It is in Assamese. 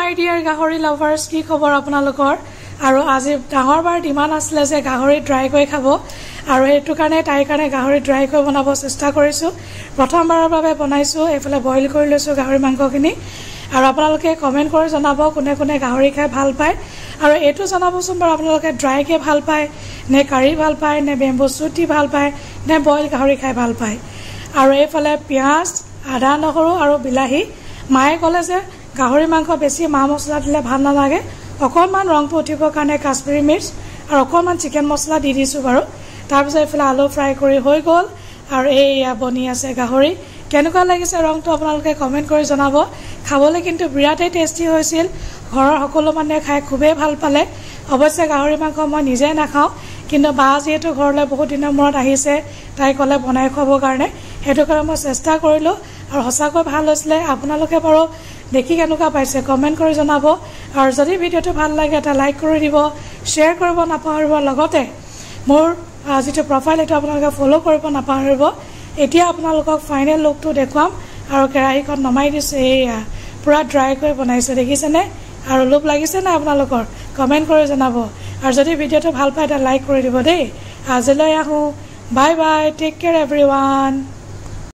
মাই ডিয়াৰ গাহৰি লাভাৰ্ছ, কি খবৰ আপোনালোকৰ? আৰু আজি ডাঙৰ বাৰ ডিমাণ্ড আছিলে যে গাহৰি ড্ৰাইকৈ খাব, আৰু সেইটো কাৰণে তাইৰ কাৰণে গাহৰি ড্ৰাইকৈ বনাব চেষ্টা কৰিছোঁ। প্ৰথমবাৰৰ বাবে বনাইছোঁ। এইফালে বইল কৰি লৈছোঁ গাহৰি মাংসখিনি। আৰু আপোনালোকে কমেণ্ট কৰি জনাব কোনে কোনে গাহৰি খাই ভাল পায়, আৰু এইটো জনাবচোন বাৰু আপোনালোকে ড্ৰাইকৈ ভাল পায় নে কাৰী ভাল পায় নে বেম্বু চুট দি ভাল পায় নে বইল গাহৰি খাই ভাল পায়। আৰু এইফালে পিঁয়াজ, আদা, নহৰু আৰু বিলাহী। মায়ে ক'লে যে গাহৰি মাংস বেছি মা মছলা দিলে ভাল নালাগে, অকণমান ৰংটো উঠিবৰ কাৰণে কাশ্মীৰী মিৰ্চ আৰু অকণমান চিকেন মছলা দি দিছোঁ বাৰু। তাৰপিছত এইফালে আলু ফ্ৰাই কৰি হৈ গ'ল, আৰু এইয়া বনি আছে গাহৰি। কেনেকুৱা লাগিছে ৰংটো আপোনালোকে কমেণ্ট কৰি জনাব। খাবলৈ কিন্তু বিৰাটেই টেষ্টি হৈছিল, ঘৰৰ সকলো মানুহে খাই খুবেই ভাল পালে। অৱশ্যে গাহৰি মাংস মই নিজে নাখাওঁ, কিন্তু বা যিহেতু ঘৰলৈ বহুত দিনৰ মূৰত আহিছে, তাই ক'লে বনাই খুৱাবৰ কাৰণে, সেইটো কাৰণে মই চেষ্টা কৰিলোঁ আৰু সঁচাকৈ ভাল হৈছিলে। আপোনালোকে বাৰু দেখি কেনেকুৱা পাইছে কমেণ্ট কৰি জনাব, আৰু যদি ভিডিঅ'টো ভাল লাগে এটা লাইক কৰি দিব, শ্বেয়াৰ কৰিব নাপাহৰিব, লগতে মোৰ যিটো প্ৰফাইল সেইটো আপোনালোকে ফ'ল' কৰিব নাপাহৰিব। এতিয়া আপোনালোকক ফাইনেল লুকটো দেখুৱাম, আৰু কেৰাহীখন নমাই দিছোঁ। এইয়া পূৰা ড্ৰাইকৈ বনাইছোঁ, দেখিছেনে? আৰু লোভ লাগিছে নে আপোনালোকৰ? কমেণ্ট কৰি জনাব, আৰু যদি ভিডিঅ'টো ভাল পায় এটা লাইক কৰি দিব দেই। আজিলৈ আহোঁ, bye bye, take care everyone.